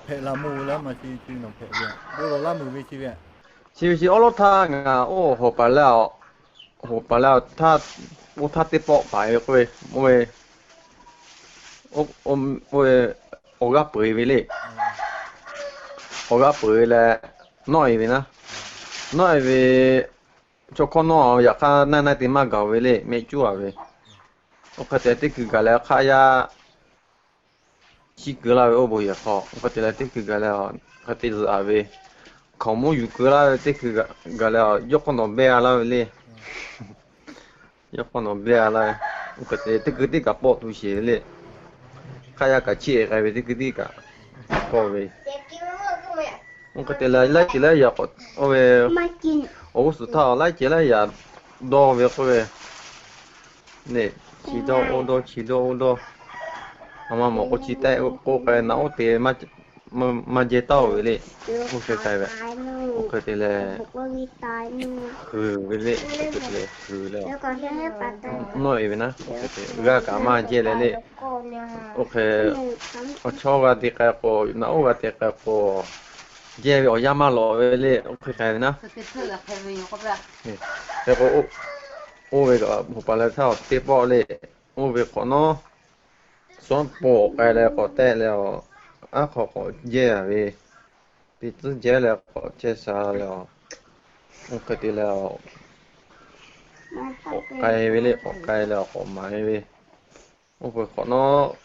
hpehꞈ la mvuh laˇ ma chi, chi nawˬ hpehꞈ ve, bon lawˬ laˇ mvuh ve chi ve, chi ve chi awˉ lawˉ htaˇ ngaˬ oˇ hawˍ paˍ leh, hawˍ paˍ leh htaˇ, oˇ htaˇ teˇ pawˆ paˍ ve k'oˆ ve, oˇ ve, oˇ ve, awˬ g'aˇ peuˬ e ve le. Awˬ g'aˇ peuˬ e leh, nawˆ e ve naˉ, nawˆ e ve, chaw hkawˇ nawˇ yaꞈ hk'aˇ naˆ naˆ te maˇ gaˬ ve le, mehˆ cuˉ a ve. Oˇ hk'e te teˇ hkui gaˬ leh hk'aˆ yaˇ chiˇ keu laˇ ve oˇ bon yehˬ hk'aw, oˇ hk'e te leh teˇ hkui gaˬ leh, hk'e te zuhꞈ a ve, hkaoˍmonˇ yuˬ keu laˇ ve teˇ hkui gaˬ leh, yawˇ hk'awˇ nawˬ behˇ a laˇ ve le. Yawˇ hk'awˇ nawˬ behˇ a laˇ ve, oˇ hk'e te teˇ hkui teˇ kaꞈ pawˆ tuˬ sheˍ ve le. Hk'aˆ yaˇ kaꞈ chiˇ e k'ai ve teˇ hkui teˇ kaꞈ kawˇ ve. Oˇ hk'e te leh laiˉ ceuˬ laiˉ yaꞈ k'awꞈ oˇ ve, awˬ g'uˇ suhˍ htaˇ laiˉ ceuˬ laiˉ yaꞈ dawˇ ve k'oˆ ve, chi dawˇ oˇ dawˇ, chi dawˇ oˇ dawˇ, a ma mawˬ k'o chi tehˆ k'oˆ k'ai, naꞈ oˉ te maˇ jehˇ taˉ-oˬ ve le. Oˇ hk'e k'ai ve, oˇ hk'e te leh, huiˬ ve le, oˇ hk'e te leh huiˬ leh, nawˆ e ve naˉ, g'aˇ kaꞈ maˇ jehˇ leh le. Oˇ hk'e, awˬ chawˇ g'a te k'ai k'o, naꞈ oˉ g'a te k'ai k'o, jehˇ ve awˬ yanˇ maˇ lawꞈ ve le. Oˇ hk'e k'ai ve naˉ, hk'e k'o, oˇ ve kaꞈ hawˍ paˍ leh htaˇ teˇ pawˆ le. Oˇ ve hk'awꞈ nawˉ, suhˉ pawˆ k'ai leh k'awꞈ tehˆ leh, aˉ hk'aw k'awꞈ jehˇ a ve, teˇ tcuhˉ jehˇ leh k'awꞈ chehˇ sha leh, oˇ hk'e te leh, k'awꞈ k'ai ve le, k'awꞈ k'ai leh k'awꞈ maˍ e ve. Oˇ hk'e hk'awꞈ nawˉ,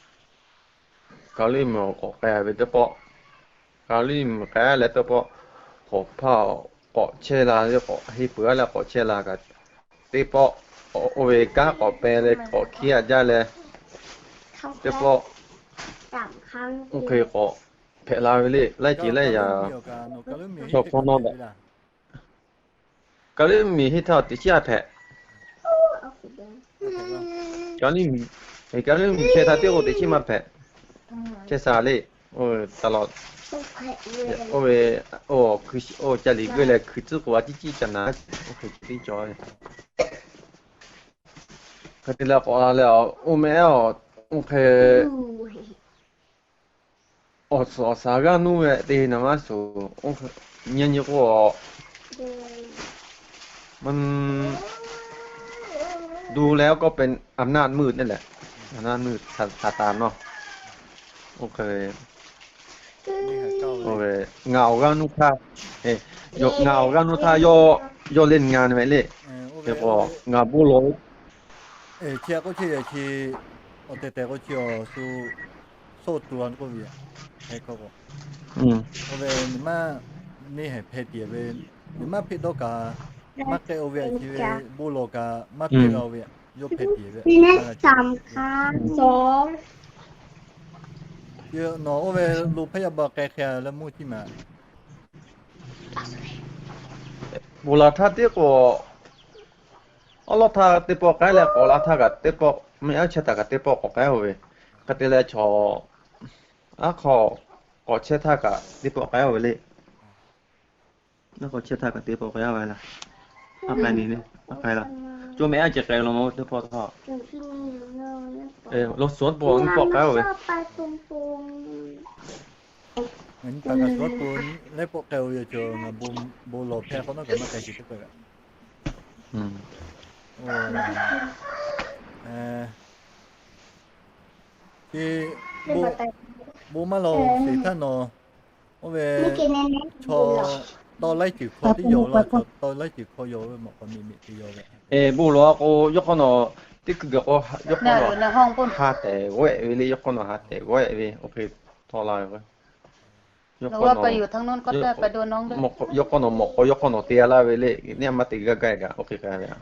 Kaˍliˆ miˬ awˬ k'awꞈ k'ai ve teˇ pawˆ, Kaˍliˆ miˬ k'ai leh teˇ pawˆ, hawˍ hpaˇ k'awꞈ chehˇ la le, k'awꞈ henˇ peuˬ a leh k'awꞈ chehˇ la kaꞈ, teˇ pawˆ, oˇ ve kanˉ k'awꞈ peh leh k'awꞈ hkiˉ a jaˇ leh, teˇ pawˆ, oˇ hk'e k'awꞈ hpehꞈ la ve le. Laiˉ ceuˬ laiˉ yaꞈ, chaw hk'awˇ nawˇ daꞈ Kaˍliˆ miˬ henˇ htaˇ teꞈ chiˉ a hpehꞈ. Kaˍliˆ miˬ, Kaˍliˆ miˬ chehˇ htaˇ tiˉ k'o teꞈ chiˉ maˇ hpehꞈ. Chehˇ sha le. Oˇ ve, oˇ ca liꞈ g'euˆ leh hkui tcuhˉ k'o a ciˉ ciˉ ca na, oˇ hk'e tiˉ cawˬ ve. Hk'e te leh k'awꞈ la leh, oˇ mehˆ a, oˇ hk'e awˬ suhˍ awˬ shaˍ g'aˇ nuˇ ve te na maˇ shuˍ, nyi nyi k'o, มัน ดูแล้วก็เป็นอำนาจมืด นั่นแหละ อำนาจมืด ซาตานเนาะ โอเค ngaˬ awˬ g'aˇ nuˇ htaˇ, ngaˬ awˬ g'aˇ nuˇ htaˇ yawˇ, yawˇ เล่นงาน ve le. Hk'e k'o ngaˬ bon lawˬ, chi k'oˆ chi, awˬ tehˬ tehˬ k'o chi awˬ shu sawˇ tu a k'oˆ ve, oˇ ve nyi maˇ, neˇ haiˬ hpeh tiˍ ve, nyi maˇ hpeˆ dawˇ kaꞈ maˇ k'ehˆ oˇ ve, chi ve bon lawˬ kaꞈ maˇ hpeˆ la oˇ ve, yawˇ hpeh tiˍ ve, nawˬ oˇ ve lo hpaˇ yaˇ ba k'ai hk'e leh mvuhˇ tiˉ maˬ. Bon lawˬ htaˇ tiˉ k'o, awˉ lawˉ htaˇ teˇ pawˆ k'ai leh k'awꞈ la htaˇ kaꞈ teˇ pawˆ, mehˆ aˉ chehˇ htaˇ kaꞈ teˇ pawˆ k'awꞈ k'ai oˇ ve, hk'e te leh chaw aˉ hk'aw k'awꞈ chehˇ htaˇ kaꞈ teˇ pawˆ k'ai oˇ ve le. Aˉ hk'aw chehˇ htaˇ kaꞈ teˇ pawˆ k'ai a ve laˇ. Aˉ k'ai ni le, aˉ k'ai la. Coˇ mehˆ aˉ ceh k'ai law ma teˇ pawˆ htawˇ. Lawˬ suhˍ pawˆ teˇ pawˆ k'ai oˇ ve. Ngaˬ nyi htaꞈ kaꞈ suhˍ pawˆ leh pawˆ k'ai oˇ ve yoˬ, chaw ngaˬ bon lawˬ hpehˇ k'awꞈ nawˉ kaꞈ maˇ k'ai shiˍ teˇ k'ai kaꞈ. Chi bon maˇ lawˬ sheˍ htaˇ nawˬ, oˇ ve chaw tawˇ laiˉ ceuˬ hk'aw tiˉ yaw laˇ, chaw tawˇ laiˉ ceuˬ hk'aw yaw ve mawˬ k'awꞈ miˬ miˬ te yaw ve. Bon lawˬ a k'o, yawˇ hk'awˇ nawˬ teˇ hkui gaˬ k'o, yawˇ hk'awˇ nawˬ ha tehˬ g'awehˆ ve le, yawˇ hk'awˇ nawˬ ha tehˬ g'awehˆ ve, oˇ hk'e htawˇ la ve k'o, yawˇ hk'awˇ nawˬ mawꞈ k'aw, yawˇ hk'awˇ nawˬ mawꞈ k'aw, yawˇ hk'awˇ nawˬ te a laˇ ve le, neˇ maˇ te gaˇ gaˇ kaꞈ, oˇ hk'e k'ai ve a.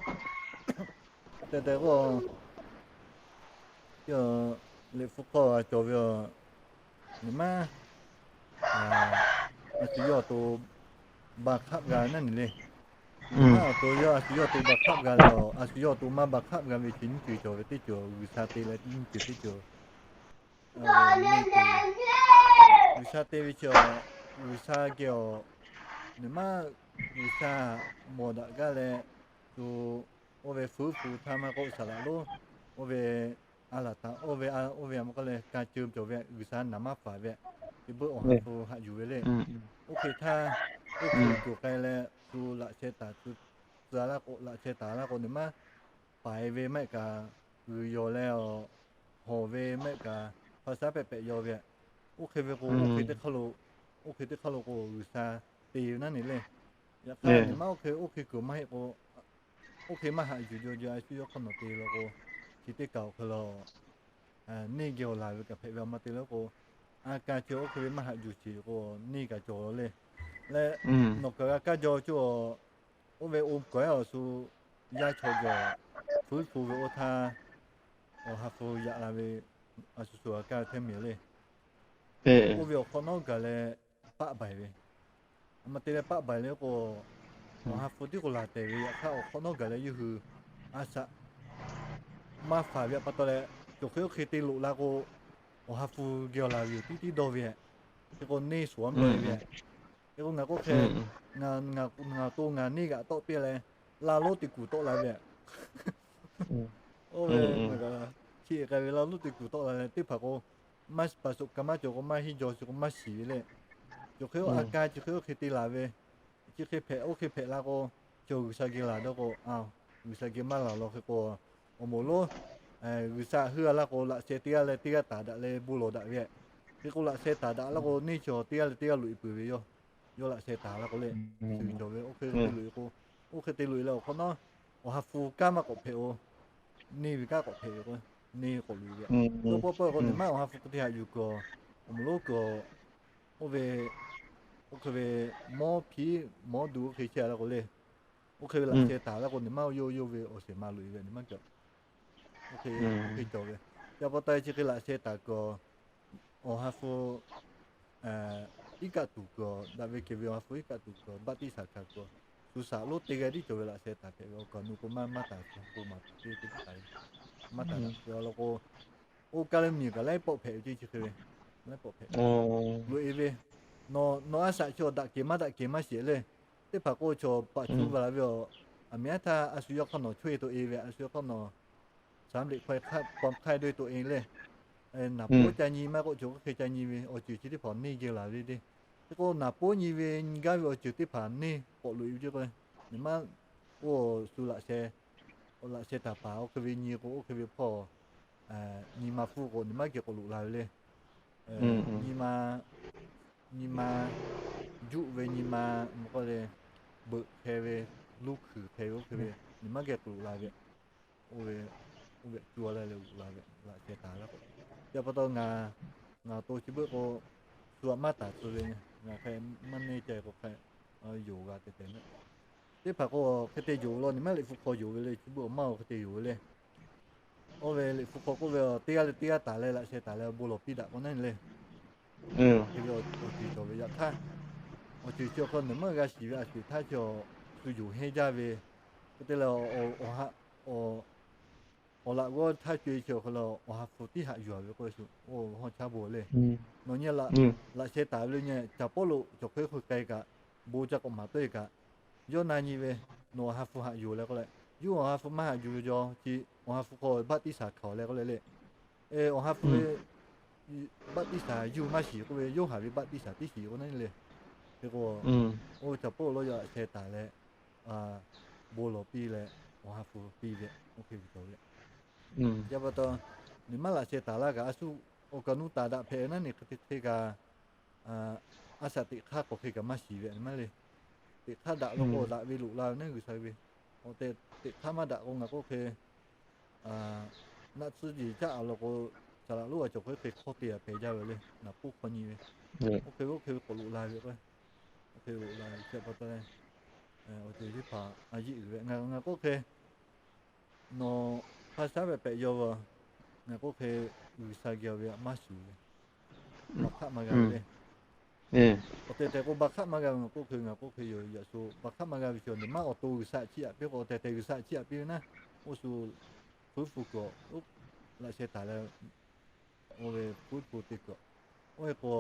Tehꞈ tehꞈ k'o, liꞈ hpu hk'aw cawˬ ve a, nyi maˇ, a shu yawˇ awˬ to ba hk'aˆ g'a naˉ nyi le. Nyi maˇ awˬ to yawˇ a shu yawˇ awˬ to ba hk'aˆ g'a leh, a shu yawˇ awˬ to maˇ ba hk'aˆ g'a ve chi nyiˇ ceuˬ cawˬ ve teˇ ceuˬ G'uiˬsha te leh nyiˇ ceuˬ teˇ ceuˬ G'uiˬsha te ve chi a, G'uiˬsha geh awˬ, nyi maˇ G'uiˬsha mawˬ daꞈ gaˇ leh, shu oˇ ve fuˉ pu htaˇ maˇ k'oˆ, saˍ laꞈ lonˉ, oˇ ve a laˬ htaꞈ oˇ ve, oˇ ve a maˇ k'oˆ leh ka ceuˬ cawˬ ve G'uiˬsha naˍ maˇ faˍ ve, Chi beuꞈ awˬ ha hpu haꞈ yuˬ ve le. Oˇ hk'e htaˇ, oˇ hk'e kuˬ k'ai leh, shu laꞈ sheh taˍ, shu tcuh laˇ k'o, laꞈ sheh taˍ laˇ k'o, nawˬ maˇ paiˍ ve maˇ heˆ kaꞈ, g'uiˬ yawˬ leh awˬ hawˬ ve maˇ heˆ kaꞈ, hpa shaˉ pehꞈ pehꞈ yaw ve. Oˇ hk'e ve k'o, oˇ hk'e teˇ hk'aˇ lo, oˇ hk'e teˇ hk'aˇ lo k'o, G'uiˬsha te ve naˉ ne le. Yaꞈ hk'aˇ nawˬ maˇ oˇ hk'e, oˇ hk'e kuˬ maˇ heˆ k'o, oˇ hk'e maˇ haꞈ yuˬ jaw jaw, a shu yawˇ hk'aw nawˬ te la k'o, chi teˇ kaꞈ awˬ hk'aw lo neˇ geh awˬ laˬ ve kaꞈ hpehꞈ ve, a ma te la k'o, a ka chi oˇ hk'e ve maˇ haꞈ yuˬ sheˍ k'o, neˇ kaꞈ cawˬ le. Leh nawˬ kaꞈ g'a kaˇ jaw cawˬ, oˇ ve oˇ kawehˉ awˬ shu yaˇ chaw geh fuiˉ hpu ve oˇ htaˇ, awˬ ha hpu yaꞈ la ve, a shu shu g'a kaˇ ve hteˇ miˬ le. Oˇ ve awˬ hk'awꞈ nawˉ gaˬ leh paˆ baiˬ ve. A ma te leh paˆ baiˬ le k'o, awˬ ha hpu tiˉ k'o laˬ tehˬ ve, yaꞈ hk'aˇ awˬ hk'awꞈ nawˉ gaˬ leh yawˇ hui a shaꞈ maˇ faˍ ve pa taw leh, cawˬ hk'e oˇ hk'e te loꞈ la k'o, awˬ ha hpu geh awˬ laˬ ve yoˬ tiˉ tiˉ dawˇ ve. Hk'e k'o neˇ shoˍ a mvuh e ve. Hk'e k'o ngaˬ k'oˆ hk'e, ngaˬ to ngaˬ neˇ g'aꞈ tawˆ piˇ leh, laˇ lonˉ te kuˬ tawˆ la ve. Oˇ ve, chi k'ai ve laˇ lonˉ te kuˬ tawˆ la leh teˇ hpaˍ k'o, maˇ paˍ shoꞈ ka maˇ cawˬ k'o maˇ henˇ jaw chi k'o maˇ shiˍ ve le. Cawˬ hk'e oˇ a ka chi hk'e oˇ hk'e te laˬ ve, chi hk'e hpehꞈ oˇ hk'e hpehꞈ la k'o, cawˬ G'uiˬsha geh laˬ dawˇ k'o, a, G'uiˬsha geh maˇ laˬ law hk'e k'o, awˬ moˍ lonˉ G'uiˬsha heuˆ a laˇ k'o, laꞈ sheh teˇ g'aˇ leh teˇ g'aˇ taˍ daꞈ leh bon lawˬ daꞈ ve. Hk'e k'o laꞈ sheh taˍ daꞈ laˇ k'o, neˇ chaw teˇ g'aˇ leh teˇ g'aˇ loꞈ e peuˬ ve yoˬ. Yawˇ laꞈ sheh taˍ laˇ k'o le, shu cawˬ ve oˇ hk'e te loꞈ e k'o, oˇ hk'e te loꞈ e leh awˬ hk'awꞈ nawˉ, awˬ ha hpu kanˉ maˇ k'awꞈ hpehꞈ-o. Neˇ ve kanˉ k'awꞈ hpehꞈ ve k'o, neˇ k'awꞈ loꞈ e ve. Tawˇ pawˆ pawˆ k'o, nawˬ maˇ awˬ ha hpu hk'e te haꞈ yuˬ kuiˬ, awˬ moˍ lonˉ kuiˬ, oˇ ve, oˇ hk'e ve mawˇ hpiˉ mawˇ duˬ oˇ hk'e chehˇ a laˇ k'o le. Oˇ hk'e ve laꞈ sheh taˍ laˇ k'o, nawˬ maˇ yawˇ yawˇ ve awˬ shehˍ ma loꞈ e ve, nawˬ maˇ cawˬ. Oˇ hk'e, oˇ hk'e cawˬ ve. Chi pa taw chi hk'e laꞈ sheh taˍ kuiˬ, awˬ ha hpu iˉ kaˆ tuˬ kuiˬ, daꞈ ve kehˬ ve awˬ ha hpu iˉ kaˆ tuˬ kuiˬ, baˆtiˆsaˬ hkanˍ kuiˬ, shu shaꞈ lonˉ teˇ g'aˇ tiˉ cawˬ ve laꞈ sheh taˍ hpehꞈ ve awˬ kaꞈ nu k'o maˇ, maˇ taˍ kuiˬ k'o maˍ tuˬ teˇ teˇ taˍ ve, maˇ taˍ daꞈ kuiˬ a law k'o, oˇ kaˇ leh miˬ kaꞈ laiˉ pawˆ hpehꞈ ve ceˇ chi hk'e ve, laiˉ pawˆ hpehꞈ loꞈ e ve. Nawˬ, nawˬ a shaꞈ chi awˬ daꞈ kehˬ maˇ daꞈ kehˬ maˇ shiˍ le. Teˇ hpaˍ k'o chaw paˍ chu va la ve awˬ, aˬ miˍ aˉ htaˇ a shu yawˇ hk'aˇ nawˬ chaweh to e ve, a shu yawˇ hk'aˇ nawˬ shaˍ mliꞈ hk'aw hk'aˇ dawˇ to e le. Naˍ poˉ ca nyi maˇ k'oˆ, chaw hk'e ca nyi ve awˬ ceuˬ chi teˇ hpaˍ neˇ geh laˬ ve le. Hk'e k'o naˍ poˉ nyi ve nyi gaˇ ve awˬ ceuˬ teˇ hpaˍ neˇ k'awꞈ loꞈ e ve ceˇ k'o, nawˬ maˇ, oˇ shu laꞈ sheh, laꞈ sheh taˍ paˍ oˇ hk'e ve nyi k'o, oˇ hk'e ve hpawˇ nyi ma hpfuhˇ k'o nawˬ maˇ geh k'awꞈ loꞈ la ve le. Nyi ma, nyi ma juˆ ve nyi ma, mvuhˇ k'oˆ le, beuꞈ hk'e ve, luˇ hkuiˬ hk'e ve oˇ hk'e ve, nawˬ maˇ geh k'awꞈ loꞈ la ve. Oˇ ve, oˇ ve cu a leh loꞈ la ve laꞈ sheh taˍ laˇ k'o, chi pa taw ngaˬ, ngaˬ to chi beuꞈ k'o, shu aꞈ maˇ taˍ tcuh ve, ngaˬ hk'e maˇ neˇ ca k'o hk'e, yonˍ g'a te te na. Teˇ hpaˍ k'o hk'e te yonˍ law, nawˬ maˇ liꞈ hpu hk'aw yonˍ ve le, chi beuꞈ awˬ maˇ k'o hk'e te yonˍ ve le. Oˇ ve liꞈ hpu hk'aw k'oˆ ve, teˇ g'aˇ leh teˇ g'aˇ taˍ leh laꞈ sheh taˍ leh bon lawˬ piˇ daꞈ k'o naˉ le. Hk'e ve awˬ ceuˬ cawˬ ve yaꞈ hk'aˇ, awˬ ceuˬ chi awˬ hk'aw nawˬ maˇ g'a shiˍ ve a shu htaˇ chi shu yonˍ hehnˇ jaˇ ve, hk'e te leh, awˬ laꞈ g'awˇ htaˇ co e chi awˬ hk'aw lo awˬ ha hpu tiˉ haꞈ yuˬ a ve k'o, oˇ hawˇ chaˇ bon le. Nawˬ nyi laꞈ sheh taˍ ve le nyi, caˬ pawˆ lo cawˬ hk'e hk'e k'ai kaꞈ, bon ca k'awꞈ maˍ tawˆ e kaꞈ, yawˇ na nyi ve, nawˬ awˬ ha hpu haꞈ yuˬ leh k'oˆ leh, yawˇ awˬ ha hpu maˇ haꞈ yuˬ ve jaw chi, awˬ ha hpu hk'aw baˆtiˆsaˬ hkanˍ leh k'oˆ leh le. Awˬ ha hpu ve baˆtiˆsaˬ yuˬ maˇ shiˍ k'oˆ ve, Yoˇhanˬ ve baˆtiˆsaˬ tiˉ shiˍ k'o naˉ le. Hk'e k'o, oˇ caˬ pawˆ lo yawˇ laꞈ sheh taˍ leh, bon lawˬ piˇ leh, awˬ ha hpu piˇ ve, oˇ hk'e ve cawˬ ve. Chi pa taw, nawˬ maˇ laꞈ sheh taˍ laˇ kaꞈ, a shu awˬ kaꞈ nu taˍ daꞈ hpehꞈ ve naˉ ne hk'e te hk'e kaꞈ, a shaꞈ teꞈ hk'aˇ k'awꞈ hk'e kaꞈ maˇ shiˍ ve maˇ le. Teꞈ hk'aˇ daꞈ law k'o daꞈ ve loꞈ la ve naˉ G'uiˬsha ve. Awˬ tehˬ teꞈ hk'aˇ maˇ daꞈ k'o ngaˬ k'oˆ hk'e, naˆ tsuhˇ jeˬ caˆ a law k'o, saˍ laꞈ lonˉ a cawˬ k'o hk'e hk'awˇ te a hpehꞈ jaˇ ve le, naˍ poˉ hk'aw nyi ve. Oˇ hk'e ve oˇ hk'e ve k'awꞈ loꞈ la ve k'o, oˇ hk'e loꞈ la ve chi pa taw, awˬ ceuˬ teˇ hpaˍ a yeˆ uiˍ ve ngaˬ k'oˆ hk'e, nawˬ hk'a shaˉ pehꞈ pehꞈ yaw ve, ngaˬ k'oˆ hk'e, G'uiˬsha geh ve maˇ shuˍ ve, baˬ hk'aˆ maˇ g'a ve le. Awˬ tehˬ tehˬ k'o baˬ hk'aˆ maˇ g'a ve ngaˬ k'oˆ hk'e, ngaˬ k'oˆ hk'e yoˬ. Yaꞈ shu baˬ hk'aˆ maˇ g'a ve chi nawˬ maˇ awˬ to G'uiˬsha chiˇ aꞈ piˇ k'o, awˬ tehˬ tehˬ G'uiˬsha chiˇ aꞈ piˇ ve naˉ, oˇ shu hpuiˉ hpu kuiˬ, laꞈ sheh taˍ leh, oˇ ve hpuiˉ hpu te kuiˬ, oˇ ve k'o,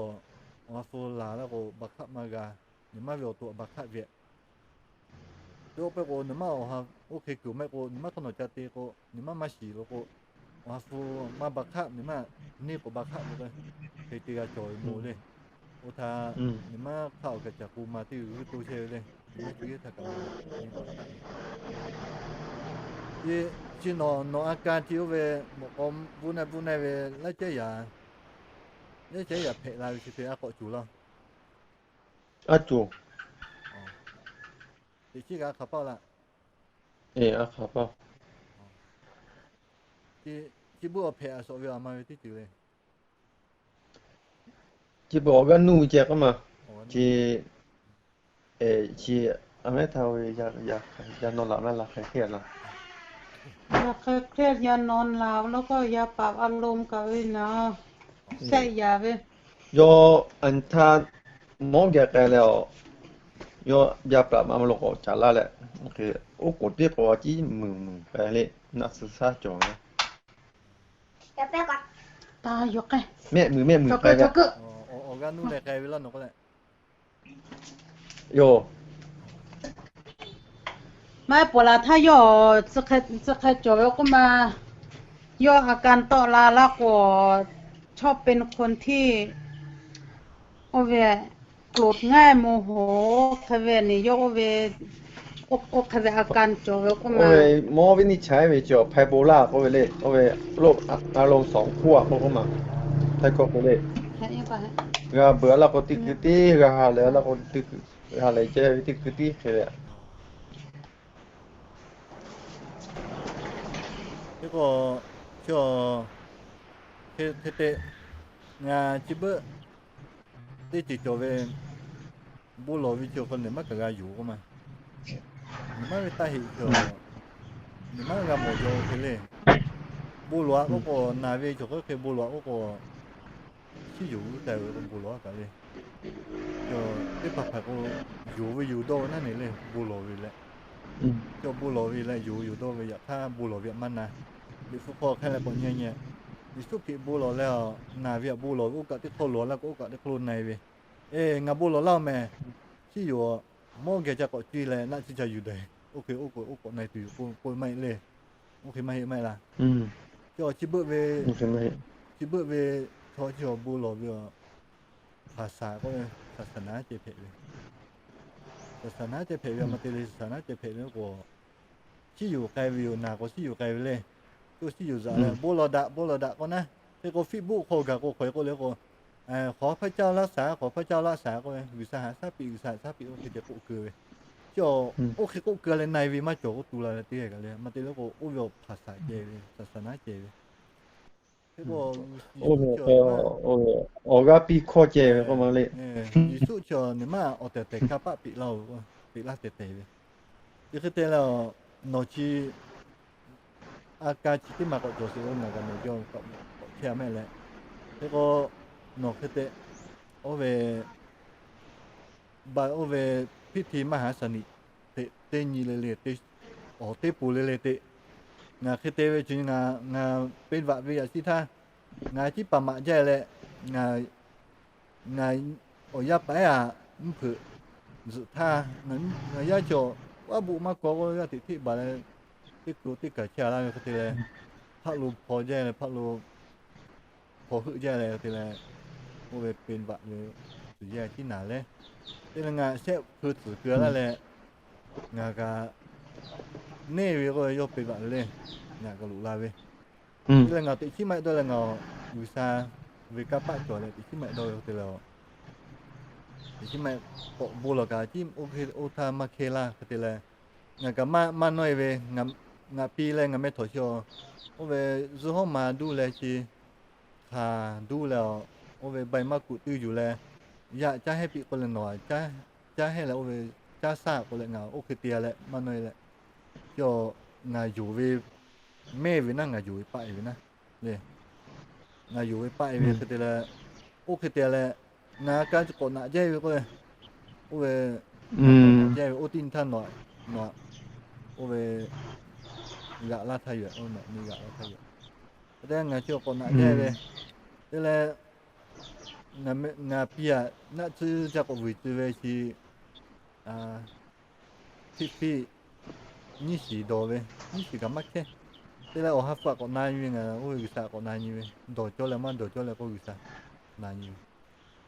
awˬ ha hpu laˬ laˇ k'o baˬ hk'aˆ maˇ g'a. Nawˬ maˇ ve awˬ to baˬ hk'aˆ ve Teˇ pawˆ k'o nawˬ maˇ, oˇ hk'e kuiˬ maˇ heˆ k'o nawˬ maˇ hk'aw nawˬ ca te k'o, nawˬ maˇ maˇ shiˍ law k'o, awˬ ha hpu maˇ baˬ hk'aˆ, nawˬ maˇ neˇ k'awꞈ baˬ hk'aˆ ve k'o, hk'e te g'a cawˬ ve mawˬ le. Oˇ htaˇ, nyi ma hk'aˆ awˬ kaˍ caˍ k'o ma teˇ g'uiˬ g'uiˬ to chehˇ ve le, nyi ma cuˇ yeˇ htaˇ kaꞈ ma. Chi, chi nawˬ, nawˬ a ka chi oˇ ve mawꞈ k'aw bvuhˇ na bvuhˇ na ve laiˉ cehˉ yaꞈ, laiˉ cehˉ yaꞈ hpehꞈ la ve chi hk'e a k'awꞈ cuˬ laˇ. A cuˬ. Teꞈ chiˉ g'a hk'aˬ paˇ laˇ. Chi beuꞈ awˬ hpehꞈ a shawˍ ve a ma ve teˇ ceuˬ le. Chi beuꞈ awˬ g'aˇ nuˇ ve ceh k'oˆ ma. Chi, chi, a mehˉ htaˇ ve, yaꞈ nyi laˬ mehˉ la hk'e hk'e a la. อยากเครียด อยากนอนหลับ แล้วก็ยาปรับอารมณ์ กับไอ้หนาว แทรกยาไป Yawˇ a htaˇ mawˉ geh k'ai leh a, yawˇ yaˇ paˍ ma ma lo k'awꞈ caˍ laˇ leh, oˉ k'oˍ teˇ k'o a ciˉ meuˍ meuˍ k'ai le, naˆ tsuhˇ shaˉ cawˬ ve. Mehˆ meuˍ mehˆ meuˍ k'ai ve. Awˬ g'aˇ nuˇ leh k'ai ve laˇ nawˬ k'oˆ leh, yoˬ. Maˇ heˆ, paˍ laˬ htaˇ yawˇ tcuh hk'e cawˬ ve k'oˆ ma. Yawˇ a ka tawˆ la laˇ k'o, ชอบเป็นคนที่ oˇ ve โกรธง่าย โมโห hk'e ve ni yawˇ oˇ ve, oˇ hk'e ve a ka cawˬ ve k'oˆ ma. Mawˇ ve niˇ cha ve cawˬ ไบโพล่า k'oˆ ve le, oˇ ve โรคอารมณ์สองขั้ว k'oˆ k'oˆ ma. Htaiˇ hkawˇ k'o le, g'a beuꞈ laˇ k'o teˇ hkui tiˉ, g'a ha lehˬ laˇ k'o teˇ hkui, g'a ha lehˬ ceh ve teˇ hkui tiˉ hk'e ve. Hk'e k'o, chi, hk'e te, ngaˬ chi beuꞈ teˇ ceuˬ cawˬ ve, bon lawˬ ve chi awˬ hk'aw nawˬ maˇ kaꞈ g'a yonˍ k'oˆ ma. Nawˬ maˇ ve taˇ heꞈ cawˬ, nawˬ maˇ g'a mawˬ jaw hk'e le. Bon lawˬ a k'oˆ k'o, naˬ ve cawˬ hk'e hk'e bon lawˬ a k'oˆ k'o, chiˇ yoˬ g'uˇ k'ai ve k'o bon lawˬ a kaꞈ le. Cawˬ teˇ hpaˍ hpaˍ k'o, yonˍ ve yoˬ dawˇ ve naˉ ne le, bon lawˬ ve leh. Cawˬ bon lawˬ ve leh yonˍ ve yoˬ dawˇ ve, yaꞈ hk'aˇ bon lawˬ ve htaꞈ maˇ na. Liꞈ hpu hk'aw hk'e leh k'awꞈ nyi nyi, Yeˍsuˆ Hkriꞈ bon lawˬ leh a, naˬ ve htaꞈ bon lawˬ ve oˇ kaꞈ teˇ hk'awˇ lawˬ laˇ k'o, oˇ kaꞈ teˇ hk'awˇ lo na e ve. E, ngaˬ bon lawˬ laˇ-oˬ mehˍ, chiˇ yoˬ, mawˇ geh ca k'awꞈ cuˇ leh naˆ tsuhˇ ca yuˬ daꞈ. Oˇ hk'e oˇ k'o oˇ k'awꞈ na e tuˬ yoˬ k'oˆ maˇ heˆ le. Oˇ hk'e maˇ heˆ maˇ heˆ laˇ. Cawˬ chi beuꞈ ve, chi beuꞈ ve chaw chi awˬ bon lawˬ ve a, hpaˍ shaˍ k'oˆ ve, ศาสนา ceh hpehꞈ ve. ศาสนา ceh hpehꞈ ve a ma te le, ศาสนา ceh hpehꞈ ve k'o, chiˇ yoˬ k'ai ve yoˬ, naˬ k'o chiˇ yoˬ k'ai ve le. Chi chiˇ yoˬ zaꞈ leh bon lawˬ daꞈ bon lawˬ daꞈ k'oˆ naˉ. Hk'e k'o Facebook hk'aw gaˬ k'o hk'aw k'oˆ le k'o, ขอพระเจ้ารักษา ขอพระเจ้ารักษา k'oˆ ve, G'uiˬsha haꞈ shaˉ piˇ, G'uiˬsha haꞈ shaˉ piˇ, oˇ hk'e ceh k'oˆ keu ve. Chi a, oˇ hk'e k'oˆ keu leh na e ve maˇ cawˬ k'oˆ tu la leh teˇ g'aˇ kaꞈ le, a ma te le k'o oˇ ve awˬ hpaˍ shaˍ ceh ve, ศาสนา ceh ve. Hk'e k'o, awˬ g'aˇ piˇ hkawˇ ceh ve k'oˆ ma le. Yeˍsuˆ chi a, nawˬ maˇ awˬ tehˬ tehˬ kanˇ paˆ peꞈ laˇ-oˬ, peꞈ laˇ tehˬ tehˬ ve. Chi hk'e te leh a, nawˬ chi a ka chi teˇ ma k'awꞈ cawˬ sheˍ k'o, ngaˬ kaꞈ nawˬ jaw k'awꞈ chehˇ a mehˆ leh. Hk'e k'o, nawˬ hk'e te, oˇ ve, ba oˇ ve พิธีมหาสนิท hk'e teˇ nyi le le, awˬ teˇ poˬ le le te, ngaˬ hk'e te ve chi ngaˬ, ngaˬ เป็นหวัด ve yaꞈ shiˉ htaˇ, ngaˬ ciˉ paˍ maꞈ jaˇ leh, ngaˬ, ngaˬ awˬ yaˇ paˍ ehˉ aꞈ mvuhˇ hpeuꞈ zuhꞈ htaˇ, ngaˬ yaˇ cawˬ, aˉ buˆ maˇ kaw k'oˆ ve g'aˇ teꞈ hteˆ baˬ leh, teˇ keu teˇ kaˬ chehˇ a laˇ ve hk'e te leh, hpaˆ lo hpaw jaˇ leh hpaˆ lo hpaw heuˆ jaˇ leh te leh, oˇ ve เป็นหวัด ve tcuhˬ yaˇ ciˉ naˬ leh, te leh ngaˬ shehˆ hkui tcuhˬ keu a laˇ leh, ngaˬ kaꞈ neˇ ve k'oˆ ve yawˇ เป็นหวัด ve le, ngaˬ kaꞈ loꞈ la ve. Te leh ngaˬ teꞈ chiˉ maˇ heˆ dawˇ leh ngaˬ G'uiˬsha ve kanˇ paˆ cawˬ leh teꞈ chiˉ maˇ heˆ dawˇ ve te leh, teꞈ chiˉ maˇ heˆ, k'awꞈ bon lawˬ kaꞈ ciˉ oˇ htaˇ maˇ hkehˇ laˇ hk'e te leh, ngaˬ kaꞈ maˇ, maˇ nawˇ e ve, ngaˬ pi leh ngaˬ meh htawꞈ chi a, oˇ ve zuhˇ hawˉ ma duˇ leh chi hkanˍ duˇ leh a, oˇ ve ใบมะกรูด tuˇ yuˬ leh, yaˇ caˇ hehnˇ piˇ k'oˆ leh nawˬ caˇ hehnˇ leh oˇ ve caˇ shaˇ k'oˆ leh ngaˬ oˇ hk'e te a leh maˇ nawˇ e leh, chi a, ngaˬ yonˍ ve mehˇ ve naˉ, ngaˬ yonˍ ve paˆ e ve naˉ le. Ngaˬ yonˍ ve paˆ e ve hk'e te leh, oˇ hk'e te leh, ngaˬ ka chi k'awꞈ naꞈ jaˇ ve k'oˆ ve, oˇ ve, jaˇ ve oˇ tiˉ nyi htaˇ nawˬ, nawˬ, oˇ ve g'aꞈ laˇ htaˇ yoˬ, oˇ nawˬ nyi g'aꞈ laˇ htaˇ yoˬ. Te ngaˬ chi k'awꞈ naꞈ jaˇ ve, te leh, ngaˬ pi aꞈ naˆ tsuhˇ jaˇ k'awꞈ vuiˬ tcuh ve chi, hteˇ piˇ nyiˇ shiˍ dawˬ ve, nyiˇ shiˍ kaꞈ maˇ hkehˇ. Te leh awˬ ha hpu aꞈ k'awꞈ na nyi ve, ngaˬ oˇ ve G'uiˬsha k'awꞈ na nyi ve, dawˬ cawˇ leh maˇ dawˬ cawˇ leh k'o G'uiˬsha na nyi ve.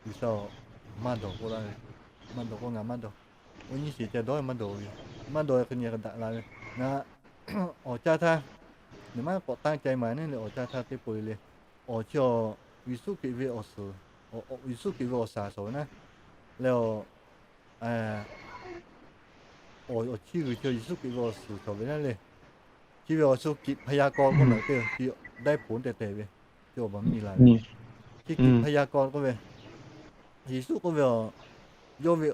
G'uiˬsha-oˬ, maˇ dawˬ k'oˆ laˇ ve. Maˇ dawˬ k'o ngaˬ maˇ dawˬ. Oˇ nyiˇ shiˍ ca dawˇ ve maˇ dawˬ ve. Maˇ dawˬ ve hk'e nyi k'o daꞈ la ve. Ngaˬ awˬ caˇ htaˇ, nawˬ maˇ k'awꞈ tanˇ ca maˍ neˉ le, awˬ caˇ htaˇ teˇ pawˆ le le. Awˬ chi awˬ, Yeˍsuˆ Hkriꞈ ve awˬ suhˍ, Yeˍsuˆ Hkriꞈ ve awˬ shaˍ shawˍ ve naˉ leh, awˬ, awˬ chiˇ g'uiˬ chi Yeˍsuˆ Hkriꞈ ve awˬ suhˍ shawˍ ve naˉ le. Chi ve awˬ shu kiꞈ hpaˇ yaˇ kawˇ k'oˆ naˬ teˇ chi daiˇ hpoˍ tehˬ tehˬ ve, chi awˬ baˬ mvuhˇ nyi la ve. Chi kiꞈ hpaˇ yaˇ kawˇ k'oˆ ve, Yeˍsuˆ k'oˆ ve, yawˇ ve,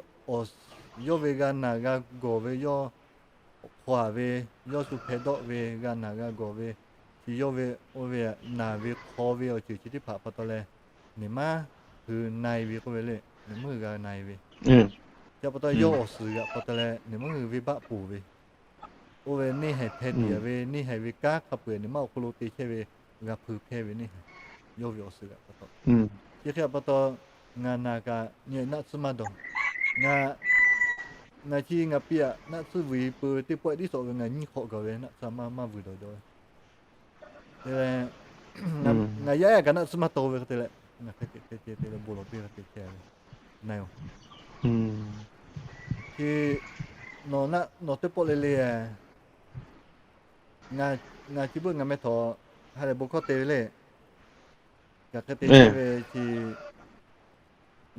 yawˇ ve g'a naˬ g'a gawˬ ve, yawˇ hk'aw a ve, yawˇ shu hpeh dawˆ ve, g'a naˬ g'a gawˬ ve, chi yawˇ ve oˇ ve naˬ ve hk'aw ve awˬ ceuˬ chi teˇ hpaˍ pa taw leh, neˬ maˇ hui na-e ve k'oˆ ve le, neˬ maˇ hui g'a na-e ve. Chi pa taw yawˇ awˬ suhˍ g'aꞈ pa taw leh neˬ maˇ hui venˇbaˆ ponˬ ve, oˇ ve neˇ haiˬ hpeh tiꞈ ve, neˇ haiˬ ve kanˉ hk'a peu-eˬ neˬ maˇ awˬ hk'aw lo te chehˇ ve, g'a hpui hpehˇ ve neˇ haiˬ, yawˇ ve awˬ suhˍ g'aꞈ pa taw. Chi hk'e pa taw, ngaˬ naˬ kaꞈ nyi naˆ tsuhˇ maˇ dawˬ. Ngaˬ, ngaˬ chi ngaˬ piˇ aꞈ naˆ tsuhˇ vuiˬ peu teˇ pawˆ tiˉ sawꞈ ve ngaˬ nyiˇ hk'awꞈ gaˬ ve naˆ tsuhˇ maˇ maˇ vuiˬ dawˬ jaw ve. Te leh, ngaˬ yaˇ yaˇ kaꞈ naˆ tsuhˇ maˇ taw ve hk'e te leh, ngaˬ hk'e te hk'e te te leh bon lawˬ piˇ hk'e te chehˇ ve. Na yoˬ. Chi, nawˬ teˇ pawˆ le le, ngaˬ chi beuꞈ ngaˬ meh htawꞈ ha lehˬ bon hkawˇ te ve le. Kaꞈ hk'e te chehˇ ve chi,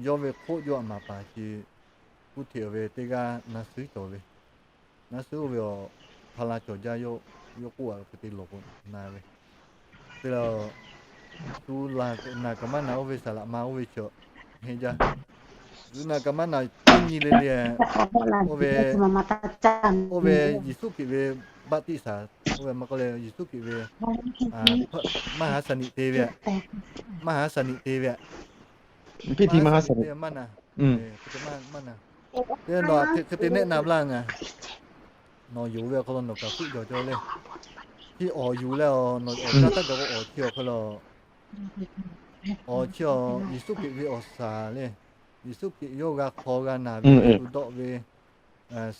yawˇ ve hk'oˆ yawˇ aꞈ maˍ paˍ chi, kuˇ hteꞈ ve teˇ g'aˇ naˆ suhˉ cawˬ ve, naˆ suhˉ oˇ ve awˬ hpa la cawˬ jaˇ, yawˇ k'oˆ a hk'e te lawˬ k'o na ve. Te leh, shu naˬ kaꞈ maˇ naˬ, oˇ ve saˍ laꞈ ma oˇ ve chaw heˆ jaˇ. Shu naˬ kaꞈ maˇ naˬ teˇ nyi le le, oˇ ve, oˇ ve Yeˍsuˆ Hkriꞈ ve baˆtiˆsaˬ, oˇ ve maˇ k'oˆ leh Yeˍsuˆ Hkriꞈ ve maˇ haˉ saˍ niꞈ te ve, maˇ haˉ saˍ niꞈ te ve, maˇ haˉ saˍ niꞈ te maˇ naˬ. Maˇ naˬ. Te nawˬ hk'e te nehˆ na laˇ ngaˬ. Nawˬ yonˍ ve awˬ hk'aw lo nawˬ kaꞈ hpuˆ jawˬ jaw le. Chi awˬ yuˬ leh, nawˬ awˬ caˇ taˇ gaˬ k'o awˬ chi awˬ hk'aw lo, awˬ chi awˬ Yeˍsuˆ Hkriꞈ ve awˬ shaˍ le. Yeˍsuˆ Hkriꞈ yawˇ g'a hk'aw g'a naˬ ve, shu dawˆ ve,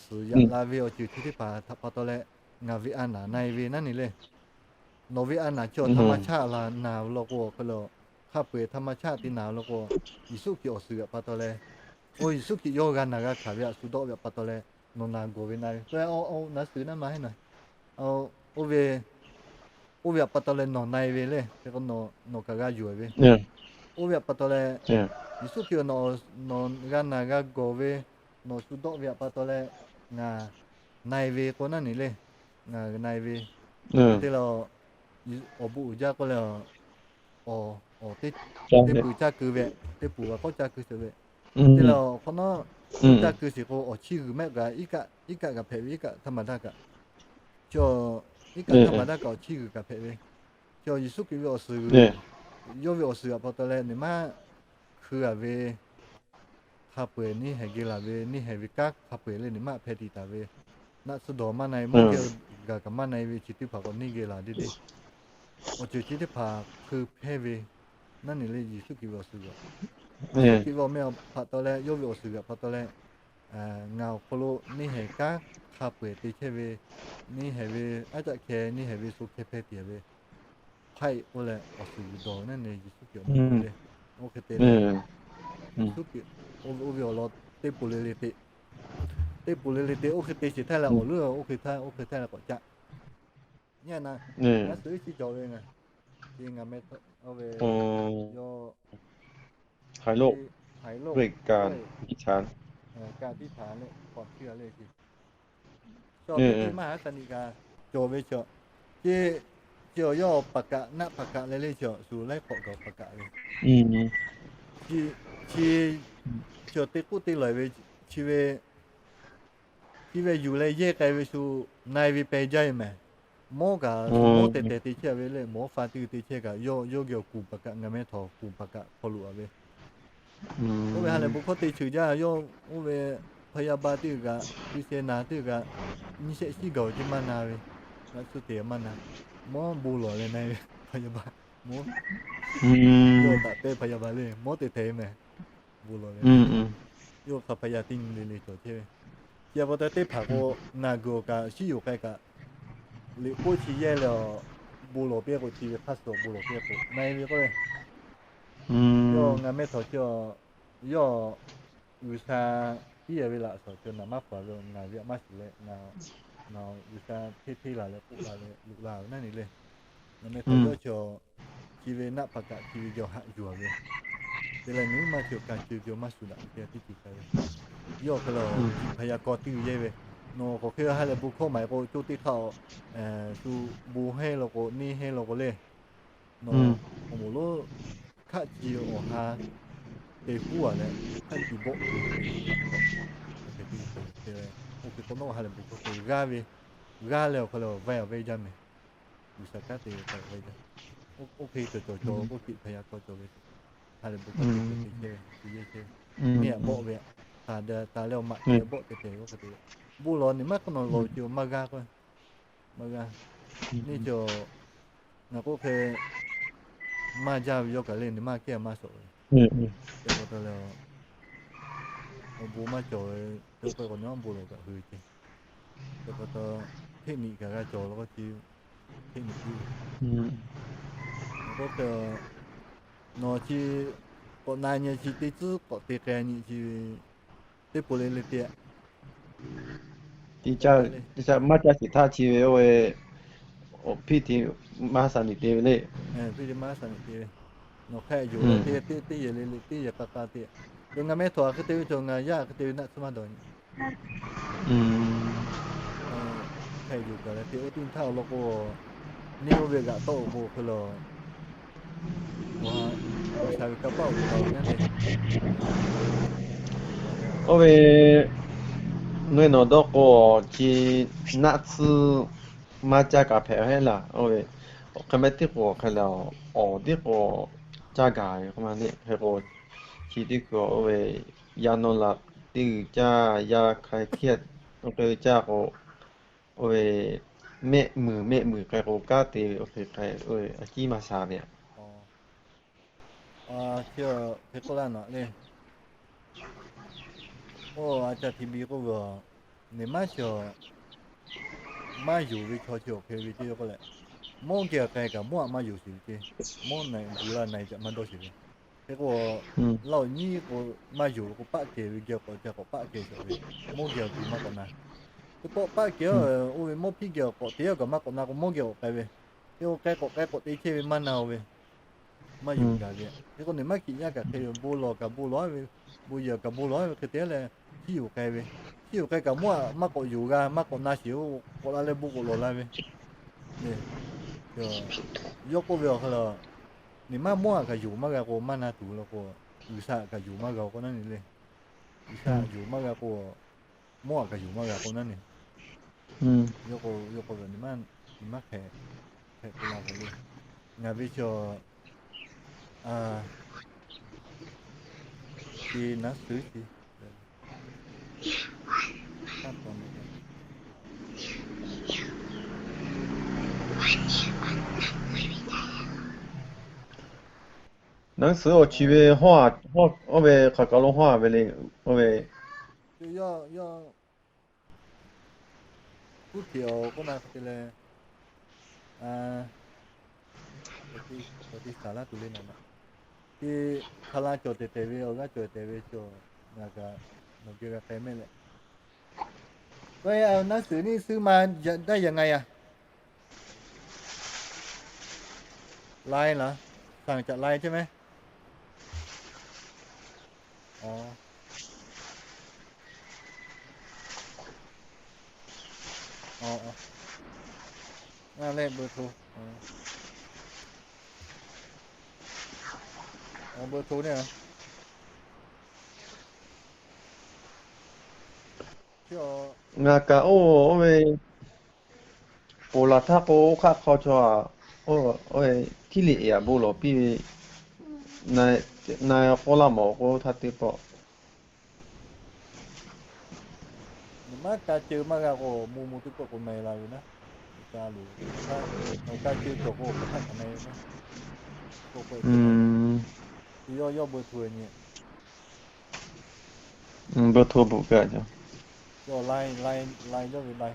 suhˍ yaꞈ la ve awˬ ceuˬ chi teˇ hpaˍ htaꞈ pa taw leh, ngaˬ ve a naˬ na-e ve naˉ ne le. Nawˬ ve a naˬ chi awˬ htaˇ maˇ chaˆ la naˬ ve law k'o awˬ hk'e le, hk'a peu-eˬ htaˇ maˇ chaˆ te naˬ ve law k'o, Yeˍsuˆ Hkriꞈ awˬ suhˍ g'aꞈ pa taw leh, oˇ Yeˍsuˆ Hkriꞈ yawˇ g'a naˬ g'a hkanˍ ve aꞈ shu dawˆ ve aꞈ pa taw leh, nawˬ naˬ gawˬ ve na ve. K'o, naˬ suhˍ naˇ ma heˆ naˬ. Oˇ ve, oˇ ve aꞈ pa taw leh nawˬ na-e ve le. Hk'e k'o, nawˬ kaꞈ g'a yuˬ ve. Oˇ ve aꞈ pa taw leh, Yeˍsuˆ Hkriꞈ nawˬ g'a naˬ g'a gawˬ ve, nawˬ shu dawˆ ve aꞈ pa taw leh, ngaˬ na-e ve k'o naˉ ne le. Ngaˬ na-e ve. Te leh, awˬ bon uiˍ jaˇ k'oˆ leh, awˬ, teˇ peuˬ caˇ keu ve, teˇ peuˬ g'a k'awꞈ caˇ keu sheˍ ve. Te leh awˬ hk'awꞈ nawˉ, caˇ keu sheˍ k'o awˬ chiˇ g'uiˬ mehˆ kaꞈ iˉ kaˆ iˉ kaˆ kaꞈ hpehꞈ ve, iˉ kaˆ htaˇ maˍ daˇ kaꞈ, chi, iˉ kaˆ htaˇ maˍ daˇ kaꞈ awˬ chiˇ g'uiˬ kaꞈ hpehꞈ ve. Chi Yeˍsuˆ Hkriꞈ ve awˬ suhˍ g'uiˬ, yawˇ ve awˬ suhˍ g'aꞈ pa taw leh neˬ maˇ hkui a ve, hk'a peu-eˬ neˇ haiˬ geh laˬ ve, neˇ haiˬ ve kanˉ hk'a peu-eˬ leh neˬ maˇ hpeh tiꞈ taˍ ve, naˆ tsuhˇ dawˬ maˇ na-e, mawˇ geh gaˬ kaꞈ maˇ na-e ve chi teˇ hpaˍ k'awꞈ neˇ geh laˬ deˇ deˇ. Awˬ ceuˬ chi teˇ hpaˍ hkui hpehˇ ve, naˉ ne le Yeˍsuˆ Hkriꞈ ve awˬ suhˍ g'uiˬ. Yeˍsuˆ Hkriꞈ ve awˬ meh awˬ hpaꞈ taw leh yawˇ ve awˬ suhˍ g'uiˬ hpaꞈ taw leh, ngaˬ awˬ hk'aw lo neˇ haiˬ kanˉ hk'a peu-eˬ te chehˇ ve, neˇ haiˬ ve aˉ caˆ hkeh, neˇ haiˬ ve sho hkeh hpeh tiˍ ve, hpaˆ-e k'oˆ leh awˬ suhˍ g'uiˬ dawˬ naˉ ne Yeˍsuˆ Hkriꞈ awˬ meh k'oˆ le. Oˇ hk'e te leh, Yeˍsuˆ Hkriꞈ oˇ ve awˬ lawn teˇ poˬ le le te, teˇ poˬ le le te oˇ hk'e te sheˍ htaˇ leh awˬ leuˉ oˇ hk'e htaˇ oˇ hk'e htaˇ leh k'awꞈ caˆ. Nyi na, ngaˬ suhˍ iˉ chi cawˬ ve ngaˬ, ngaˬ meh ve, yawˇ, haiˬ loˆ, kaˍ tiˉ htaꞈ leh k'awꞈ hkiˇ a le ce. Chaw teˇ maˇ haˉ saˍ niꞈ kaꞈ cawˬ ve chaw, ce, ce awˬ yawˇ paˍ kaꞈ naˆ paˍ kaꞈ leh le chaw shu laiˉ hk'awꞈ gaˬ paˍ kaꞈ ve, chi, chi, chaw teˇ k'oˆ te lawˬ ve, chi ve, chi ve yuˬ leh yehˇ k'ai ve shu na-e ve peh jaˇ ve mehˬ. Mawˇ kaꞈ shu mawˇ tehˬ tehˬ te chehˇ ve le, mawˇ fa teˇ g'uiˬ te chehˇ kaꞈ yawˇ yawˇ geh awˬ kuˬ paˍ kaꞈ ngaˬ meh htawꞈ kuˬ paˍ kaꞈ hk'aw loꞈ a ve. Oˇ ve ha lehˬ bon hkawˇ te cheuˬ jaˇ yawˇ, oˇ ve พยาบาล teˇ g'uiˬ kaꞈ, hpu sheh na teˇ g'uiˬ kaꞈ, nyiˇ shehˆ shiˉ gaˬ-oˬ ce maˇ na ve, naˆ tsuhˇ te maˇ na, mawˇ bon lawˬ leh na-e ve พยาบาล mawˇ, yawˇ taꞈ pehˇ พยาบาล le mawˇ te htehꞈ ve mehˬ, bon lawˬ leh, yawˇ hk'a พยาบาล teˇ nyi le le cawˬ chehˇ ve. Chi a pa taw teˇ hpaˍ k'o, naˬ g'uiˬ awˬ kaꞈ shiˉ yoˬ k'ai kaꞈ, liꞈ k'oˆ chi yehˇ leh awˬ, bon lawˬ piˇ k'o chi ve hk'aˇ suh awˬ bon lawˬ piˇ k'o na-e ve k'oˆ ve, yawˇ ngaˬ meh htawꞈ chi awˬ yawˇ G'uiˬsha piˇ a ve laꞈ shawnˍ cawˬ naˍ maˇ hpaˍ ve ngaˬ ve aꞈ maˇ shiˍ leh, ngaˬ G'uiˬsha hteˇ hteˇ laˬ leh k'oˆ la leh loꞈ la ve naˉ ni le. Ngaˬ meh htawˇ yawˇ cawˬ chi ve naˆ hpaˍ kaꞈ chi ve yawˇ haꞈ yuˬ a ve, te leh nyi maˇ cawˬ ka ceuˬ ve maˇ shuˍ daꞈ ve teˇ ceuˬ ka ve, yawˇ hk'e le, hpaˍ yaˇ kawˇ teˇ g'uiˬ yehˇ ve, nawˬ k'awꞈ hk'e ha lehˬ bon hkawˇ maˍ k'o, co teˇ hk'aˇ shu bon hehnˇ law k'o, neˇ hehnˇ law k'o le, nawˬ awˬ moˍ lonˉ hkaˆ ci awˬ ha te huˉ a leh, hkaˆ ci bawˆ tuˬ ve, oˇ hk'e k'o nawˬ ha lehˬ bon hkawˇ te g'aˇ ve, g'aˇ leh awˬ hk'aw lo vaiˇ a ve jaˇ mehˍ. G'uiˬsha kanˉ te ve k'ai ve jaˇ. Oˇ hk'e cawˬ cawˬ cawˬ k'oˆ tiꞈ hpaˍ yaˇ kawˇ cawˬ ve, ha lehˬ bon hkawˇ te te chehˇ ve, te yehˇ chehˇ ve, neˇ aꞈ bawˆ ve, htaˍ daꞈ taˍ leh awˬ maꞈ te bawˆ te te oˇ hk'e te ve, bon lawˬ nyi maˇ k'awꞈ nawˬ lawˬ ve ce maˇ g'aˇ k'o, maˇ g'aˇ. Neˇ cawˬ, ngaˬ k'oˆ hk'e maˇ jaˇ ve yawˇ kaꞈ le, nyi maˇ kehˉ maˇ shawˍ ve, te pa taw leh, awˬ bon maˇ cawˬ ve, te k'o k'awꞈ nyi maˇ bon lawˬ kaꞈ hui ce. Te pa taw, hteˇ niꞈ kaꞈ g'a cawˬ la k'o ce, hteˇ niꞈ piˇ ve, k'oˆ hk'e, nawˬ chi k'awꞈ na nyi chi teˇ tcuhˉ k'awꞈ te k'ai nyi chi ve, teˇ po le le te a. Teˇ caˇ maˇ caˇ shiˍ htaˇ chi ve oˇ ve, awˬ hpiˇ te maˇ saˍ niꞈ te ve le. Hpiˇ te maˇ saˍ niꞈ te ve, nawˬ hk'a yuˬ la te teˇ teˇ yehˬ le le teˇ yehˬ k'a k'a te, ngaˬ meh htawˇ a hk'e te ve cawˬ, ngaˬ yaˇ a hk'e te ve naˆ tsuhˇ maˇ dawˬ nyi. Hk'e yuˬ kaꞈ leh te oˇ teˇ htaˇ awˬ lawn k'o, neˇ oˇ ve g'aꞈ tawˆ k'o hk'e le, G'uiˬsha ve kanˇ paˆ oˬ ve taˍ ve naˉ le. Oˇ ve, nawˬ dawˇ k'o, chi naˆ tsuhˇ maˇ caˇ kaꞈ hpehꞈ heˆ laˬ. Oˇ ve, awˬ hk'e mehˆ tiˉ k'o awˬ hk'e le, awˬ tiˉ k'o caˇ gaˬ ve k'o maˇ heˆ. Hk'e k'o, chi teˇ hkui oˇ ve, yaˇ nawˇ la teˇ g'uiˬ caˇ, yaˇ hk'ai hkiˇ, oˇ hk'e caˇ k'o, oˇ ve, mehˆ muiˬ mehˆ muiˬ k'ai k'o kanˉ te ve oˇ hk'e k'ai, oˇ ve a ciˉ maˇ sha ve. Chi hk'e k'oˆ laˇ naˬ le. Oˇ a ca hti bi k'oˆ ve, nyi maˇ cawˬ, maˇ yonˍ ve chaw chi awˬ hk'e ve ce k'oˆ leh, mawˇ geh awˬ k'ai kaꞈ mawˇ aꞈ maˇ yonˍ sheˍ ve ce. Mawˇ na bu la na caꞈ maˇ dawˇ sheˍ ve. Hk'e k'o, laˇ awˬ nyiˉ k'o, maˇ yonˍ k'o paˆ kehˬ ve geh k'awꞈ ca k'awꞈ paˆ kehˬ shawˍ ve, mawˇ geh awˬ gu maˇ k'awꞈ na. Teˇ pawˆ paˆ kehˬ, oˇ ve mawˇ hpiˇ geh awˬ k'awꞈ te a kaꞈ maˇ k'awꞈ na k'o mawˇ geh k'awꞈ k'ai ve. Hk'e k'o k'ai k'awꞈ k'ai k'awꞈ te chehˇ ve maˇ na-o ve. Maˇ yonˍ gaˬ ve. Hk'e k'o nyi maˇ hkiꞈ yaˇ kaꞈ hk'e ve, bon lawˬ kaꞈ bon lawˬ ve, bon yehˬ kaꞈ bon lawˬ ve hk'e te leh, chiˇ yoˬ k'ai ve. Chiˇ yoˬ k'ai kaꞈ mawˇ aꞈ maˇ k'awꞈ yonˍ g'a, maˇ k'awꞈ na sheˍ-o, k'awꞈ la leh bon k'awꞈ lawˬ la ve. Yawˇ k'oˆ ve awˬ hk'e le, nyi maˇ mawˇ aꞈ kaꞈ yonˍ maˇ g'a k'o maˇ na tuˬ la k'o, G'uiˬsha aꞈ kaꞈ yonˍ maˇ g'a-o k'o naˉ nyi le. G'uiˬsha aꞈ yonˍ maˇ g'a k'o, mawˇ aꞈ kaꞈ yonˍ maˇ g'a k'o naˉ nyi. Yawˇ k'o, yawˇ k'o ve nyi maˇ, nyi maˇ hpehꞈ, hpehꞈ k'oˆ la ve le. Ngaˬ ve chaw, a, chi naˉ suhˍ chi, naˉ suhˍ awˬ chi ve hawˇ, oˇ ve hk'aˬ kaˬ lo hawˇ ve le, oˇ ve, yawˇ, yawˇ, kuˇ htiꞈ awˬ k'oˆ na hk'e te leh, awˬ te shaˍ laˇ tuˬ le naˍ naˍ. Te hk'a la cawˬ tehˬ tehˬ ve, awˬ g'aˇ cawˬ tehˬ ve cawˬ, ngaˬ kaꞈ nawˬ geh g'a k'ai mehˆ leh, naˉ suhˍ neˇ suhˍ ma daˇ yaꞈ nga yaˇ. Lai laˬ, saˍ caꞈ lai ceˇ mehˍ. Aˬ, aˬ, ngaˬ leh เบอร์โทร, aˬ, เบอร์โทร neˇ a. Ngaˬ kaꞈ oˇ, oˇ ve, ponˬ laˬ htaˇ k'o oˇ hk'aˆ hk'aw chaw a, oˇ ve, hkiˉ liꞈ aꞈ bon lawˬ piˇ ve, na, na k'oˆ laˇ mawˬ k'o htaˇ teˇ pawˆ. Nyi maˇ ka ceu maˇ g'a k'o, mvuh mvuh teˇ pawˆ k'o na-e la ve naˉ. Ka loˬ, ka ceu cawˬ k'o hk'aˬ htaˇ kaꞈ na-e ve naˉ. Yawˇ, yawˇ เบอร์โทร nyi. เบอร์โทร bvuhꞈ kaꞈ ca. Yawˇ lai, lai, lai yawˇ ve lai.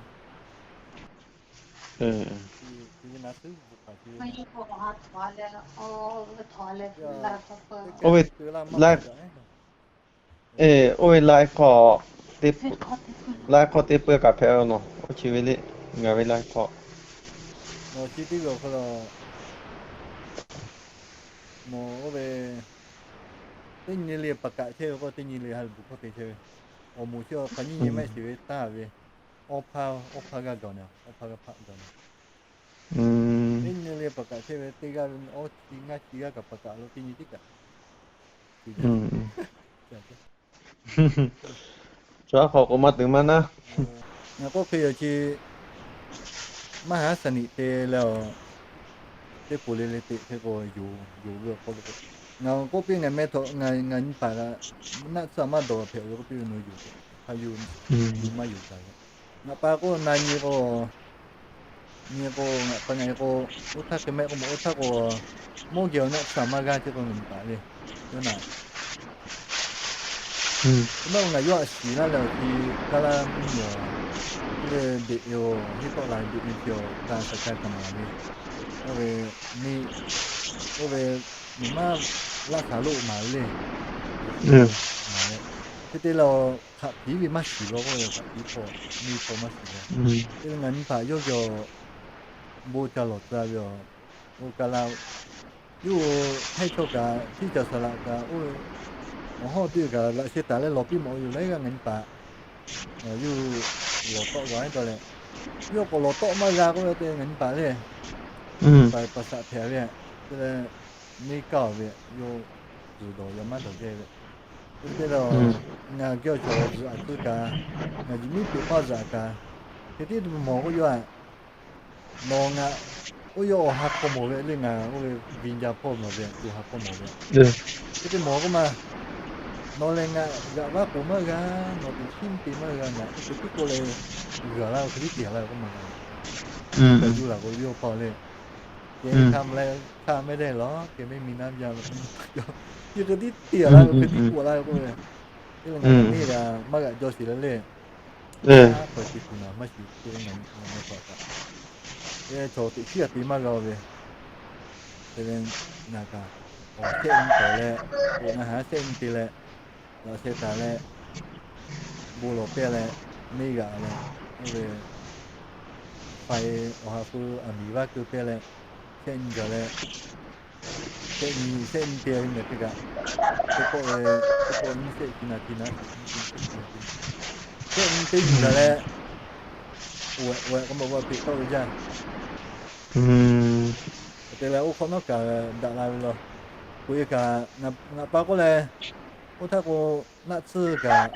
Oˇ ve, lai. Oˇ ve lai hk'aw, lai hk'aw te peu kaꞈ hpehꞈ-a nawˬ, oˇ chi ve le, ngaˬ ve lai hk'aw. Nawˬ chi teˇ g'aˇ hk'aw lo, nawˬ oˇ ve teˇ nyi le paˍ kaꞈ chehˇ ve k'o, teˇ nyi le ha lehˬ bvuhˬ hkawˇ te chehˇ ve, awˬ moˍ chi hk'aˬ nyiˇ nyi maˇ heˆ sheˍ ve taˇ ve, awˇ hpaˇ awˇ hpaˇ g'aˇ gaˬ-oˬ na, awˇ hpaˇ g'aˇ hpaˆ gaˬ-oˬ na. Teˇ nyi le paˍ kaꞈ chehˇ ve teˇ g'aˇ ve awˇ chi ngaˇ chi g'aˇ kaꞈ paˍ kaꞈ lo teˇ nyi tiˉ kaꞈ. Chaw aˉ hk'aw k'o maˇ tuˬ maˇ naˉ. Ngaˬ k'oˆ hk'e yoˬ chi, maˇ haˉ shaˍ niꞈ te leh-aˬ, teˇ poˬ le le teꞈ hk'e k'o, yonˍ ve awˬ hk'aw lo k'o, ngaˬ k'oˆ piˇ ngaˬ meh htawꞈ ngaˬ nyi paˍ kaꞈ naˆ tsuhˇ maˇ dawˬ hpehꞈ ve k'oˆ piˇ ve, nawˬ yonˍ hpehꞈ hk'a yuˬ maˇ yonˍ taˍ ve. Ngaˬ pa k'o na nyi k'o, nyi k'o ngaˬ pa ngaˬ k'o, oˇ htaˇ hk'e mehˆ k'o mawˬ, oˇ htaˇ k'o mawˇ geh awˬ naˆ tsuhˇ maˇ g'aˇ ce k'o ngaˬ nyi paˍ le. Yawˇ naꞈ Te maˇ k'o ngaˬ yawˇ htaꞈ shiˍ laˇ leh awˬ ti kaˇ laˇ mvuhˇ miˬ awˬ, oˇ ve beꞈ-oˬ, heˆ tawˆ la beꞈ ve chi awˬ ka shaˍ ca kaꞈ maˍ ve, oˇ ve neˇ, oˇ ve miˬ maˇ laˇ shaˍ loˆ maˍ ve le. Maˍ ve, hk'e te leh hk'aˬ hpiˍ ve maˇ shiˍ law k'oˆ ve, hk'aˬ hpiˍ hpaw, neˇ hpaw maˇ shiˍ law. Te leh ngaˬ nyi paˍ yawˇ geh awˬ bon ca lawˬ tcuh ve awˬ, oˇ kaˇ laˇ Yawˇ hui hteˇ chaw kaꞈ, tiˇ caˬ saˍ laꞈ kaꞈ, oˇ ve awˬ hawˉ teˇ kaꞈ laꞈ sheh taˍ leh lawˬ piˇ mawˬ yoˬ leh g'aˇ ngaˬ nyi paˍ, yawˇ hui lawˬ tawˆ g'a-e dawˇ leh, yawˇ k'awꞈ lawˬ tawˆ maˇ g'a k'oˆ ve te ngaˬ nyi paˍ le, paˍ paˍ shaꞈ hpehꞈ ve, te leh neˇ kaˇ-oˬ ve, yawˇ zuhˬ dawˬ yaꞈ maˇ dawˬ jehˇ ve, te leh ngaˬ geh awˬ cawˬ zuhˬ aꞈ tcuh kaꞈ, ngaˬ yuˬ miˉ peꞈ paˇ zuhˬ aꞈ kaꞈ, hk'e tiˉ mawˬ k'oˆ yawˇ-aꞈ Nawˬ ngaˬ oˇ yawˇ awˬ ha hk'aw mawˬ ve le, ngaˬ oˇ ve viꞈ jaˇ hpawˇ mawˬ ve, oˬ ha hk'aw mawˬ ve. Hk'e te mawˬ k'oˆ ma, nawˬ lehˬ ngaˬ g'aꞈ vaˇ k'oˍ maˇ g'a, nawˬ teꞈ chiˉ mvuhˇ te maˇ g'a, ngaˬ oˇ hk'e tiˉ k'oˆ leh g'uˬ laˇ ve hk'e tiˉ te laˇ ve k'oˆ ma. Kaꞈ yuˬ laˬ k'o yawˇ hpawˇ le, kehˬ hk'a meh leh hk'a meh leh laˬ kehˬ meh miˬ naˇ ve yaˇ lo, chi hk'e tiˉ te laˇ ve hk'e tiˉ k'oˆ laˇ ve k'oˆ ve. Te leh ngaˬ neˇ g'a maˇ g'aꞈ jaw sheˍ leh le. Aˉ, pawˬ te tuˬ naˬ maˇ shiˍ k'oˆ ve ngaˬ nyi paˍ kaꞈ, te chaw teꞈ chiˉ g'a te maˇ g'a-oˬ ve, te leh ngaˬ kaꞈ awˬ shehˆ nyi tawˍ leh, oˬ na haˉ shehˆ nyi te leh, laꞈ sheh taˍ leh, bon lawˬ pehˇ leh, neˇ g'aꞈ leh, oˇ ve faiˍ awˬ ha hpu aˬ miˍ vaˇ keu pehˇ leh, shehˆ nyi gaˬ leh, shehˆ nyi, shehˆ nyi te ve mehˬ hk'e kaꞈ, teˇ pawˆ ve, teˇ pawˆ nyiˇ shehˆ chi naˍ chi naˍ, shehˆ nyi teˇ nyi gaˬ leh, oˬ ehˍ oˬ ehˍ k'o ma va peꞈ tawˆ ve jaˇ. Te leh oˇ hk'awꞈ nawˉ kaꞈ daꞈ la ve law. K'oꞈ e kaꞈ, ngaˬ pa k'oˆ leh, oˇ htaˇ k'o, naˆ tsuhˇ kaꞈ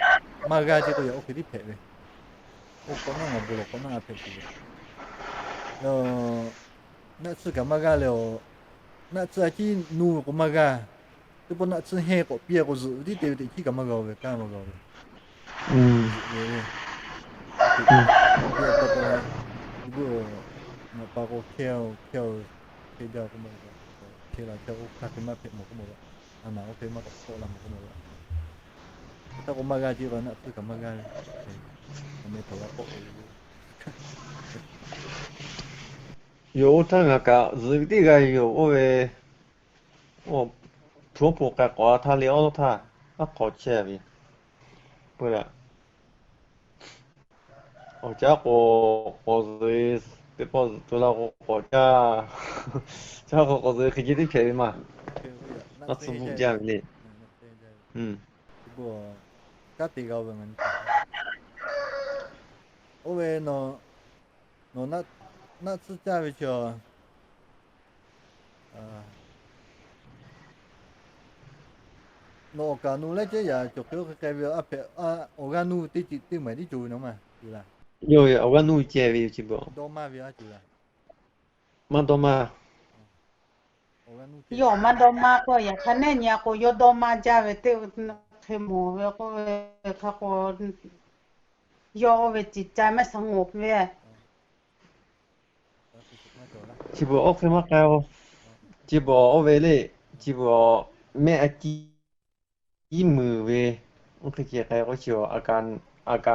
maˇ g'aˇ ce k'o yaꞈ oˇ hk'e tiˉ hpehꞈ ve. Oˇ hk'awꞈ nawˉ ngaˬ bon lawˬ hk'awꞈ nawˉ a hpehꞈ tuˬ ve. Naˆ tsuhˇ kaꞈ maˇ g'aˇ leh awˬ, naˆ tsuhˇ a ciˉ nuˇ ve k'o maˇ g'aˇ. Teˇ pawˆ naˆ tsuhˇ hehnˇ k'awꞈ piˇ k'o zuhꞈ ve tiˉ te ve teꞈ chiˉ kaꞈ maˇ g'a-oˬ ve, kaˇ maˇ g'a-oˬ ve. Ngaˬ pa k'o hkehˇ-oˬ, hkehˇ-oˬ, hkehˇ jaˇ k'oˆ ma, hkehˇ la hkehˇ oˇ hk'aˇ hk'e maˇ hpehꞈ mawˬ k'oˆ ma ve, a naˬ oˇ hk'e maˇ k'awꞈ tawˆ la mawˬ k'oˆ ma ve. Hk'e htaˇ k'o maˇ g'a ce k'o naˆ tsuhˇ kaꞈ maˇ g'a ve, a meh htaꞈ g'a k'awꞈ k'oˆ ve yoˬ. Oˇ htaˇ ngaˬ kaꞈ zuhꞈ ve teˇ g'aˇ yoˬ. Oˇ ve hpu hpu k'ai k'awꞈ htaˇ le, oˇ htaˇ aˉ hk'aw chehˇ ve, peuˬ laˬ. Awˬ caˉ k'o, k'awꞈ zuhꞈ, teˇ pawˆ zuhꞈ tu la k'o k'awꞈ caˇ, caˇ k'o k'awꞈ zuhꞈ hk'e ce teˇ hpehꞈ ve maˇ. Aˉ tcuhˇ bvuhˆ jaˇ ve le. Oˇ ve nawˬ naˆ tsuhˇ caˇ ve chi, nawˬ awˬ kaˍ nu leh ceh yaꞈ cawˬ hk'e oˇ hk'e k'ai ve a hpehꞈ, awˬ g'aˇ nuˇ teˇ ceuˬ teˇ maˬ tiˉ co ve nawˬ maˇ laˬ. Yawˇ ve awˬ g'aˇ nuˇ ceh ve yoˬ ce beuꞈ. Dawˇ maˇ ve a ceuˬ laˬ. Maˇ dawˇ maˇ. Yawˇ maˇ dawˇ maˇ k'o, yaꞈ hk'aˇ neˇ nyi a k'o yawˇ dawˇ maˇ jaˇ ve teˇ hk'e mawˬ ve k'oˆ ve hk'a k'o, yawˇ oˇ ve จิตใจไม่สงบ ve. Chi beuꞈ oˇ hk'e maˇ k'ai-o. Chi beuꞈ oˇ ve le, chi beuꞈ mehˆ a ciˉ muiˬ ve, oˇ hk'e ce k'ai k'o chi a ka